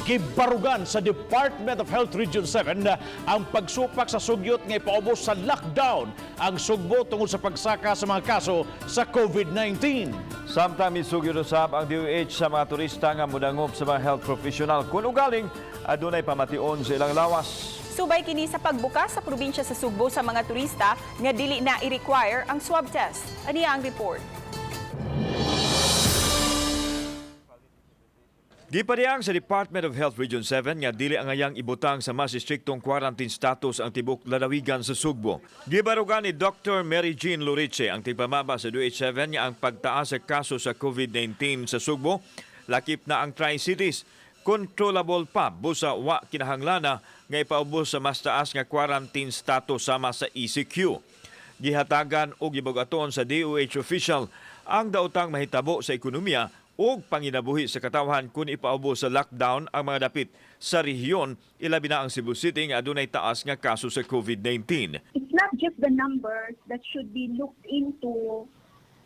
Gibarugan sa Department of Health Region 7 ang pagsupak sa sugyot nga ipaubos sa lockdown ang Sugbo tungod sa pagsaka sa mga kaso sa COVID-19. Samtang misugyot usab ang DOH sa mga turista nga mudangop sa mga health professional kung ugaling adunay pamation sa ilang lawas. Subay kini sa pagbukas sa probinsya sa Sugbo sa mga turista nga dili na i-require ang swab test. Aniya ang report. Gipadayag sa Department of Health Region 7 nga dili angayang ibutang sa mas istriktong quarantine status ang tibok lalawigan sa Sugbo. Gibarugan ni Dr. Mary Jean Lorice, ang tigpamaba sa DOH 7, nga ang pagtaas sa kaso sa COVID-19 sa Sugbo, lakip na ang Tri-Cities, controllable pa busa wa kinahanglana nga ipaubos sa mas taas nga quarantine status sama sa ECQ. Gihatagan og gibug-aton sa DOH official ang daotang mahitabo sa ekonomiya ug panginabuhi sa katawhan kung ipaubos sa lockdown ang mga dapit sa rehiyon, ilabi na ang Cebu City nga adunay taas nga kaso sa COVID-19. It's not just the numbers that should be looked into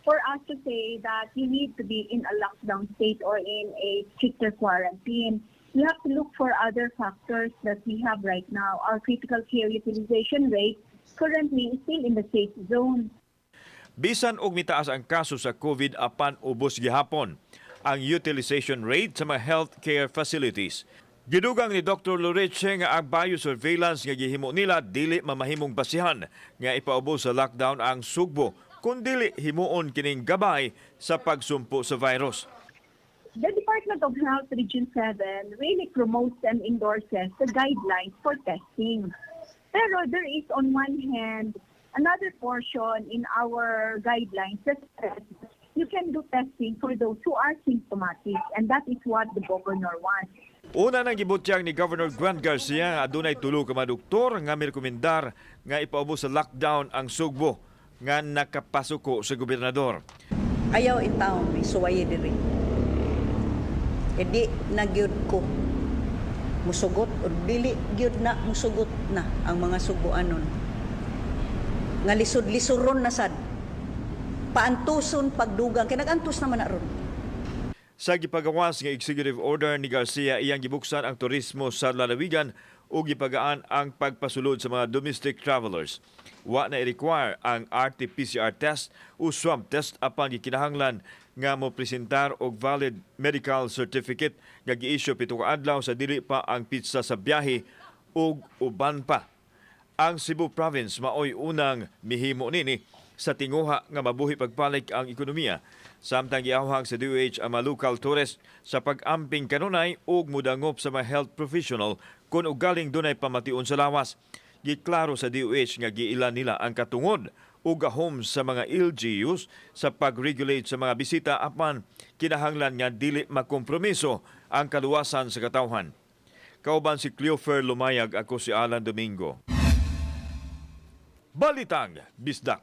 for us to say that you need to be in a lockdown state or in a stricter quarantine. You have to look for other factors that we have right now. Our critical care utilization rate currently is still in the safe zone. Bisan og mitaas ang kaso sa COVID, apan ubos gihapon ang utilization rate sa mga healthcare facilities. Gidugang ni Dr. Lorice nga ang biosurveillance nga gihimo nila dili mamahimong basihan nga ipaubos sa lockdown ang Sugbo kung dili himuon kining gabay sa pagsumpo sa virus. The Department of Health Region 7 really promotes and endorses the guidelines for testing. Pero there is, on one hand, another portion in our guidelines that says you can do testing for those who are symptomatic, and that is what the governor wants. Una nang gibutyag ni Governor Gwen Garcia nga adunay tulo ka mga doktor nga mirekomendar nga ipaubos sa lockdown ang Sugbo nga nakapasuko sa gobernador. Ayaw intawon may suwaye diri. E di na gyud ko musugot o dili gyud na musugot na ang mga Subuanon. Nga lisod-lisuron na sad. Paantuson pagdugang kay nagantos naman na ron. Sa gipagawas nga executive order ni Garcia, iyang gibuksan ang turismo sa lalawigan ug gipagaan ang pagpasulod sa mga domestic travelers. Wa na i-require ang RT-PCR test o swab test, apan gikinahanglan nga mo presentar og valid medical certificate nga gi-issue 7 ka adlaw sa dili pa ang petsa sa biyahe ug uban pa. Ang Cebu Province maoy unang mihimo nini sa tinguha nga mabuhi pagbalik ang ekonomiya. Samtang giawhag sa DOH ang mga local tourist sa pag-amping kanunay ug mudangop sa mga health professional kung ugaling dunay pamation sa lawas. Giklaro sa DOH nga giila nila ang katungod ug gahom sa mga LGUs sa pag-regulate sa mga bisita, apan kinahanglan nga dili makompromiso ang kaluwasan sa katawhan. Kauban si Cleofer Lumayag, ako si Alan Domingo. Balitang Bisdak.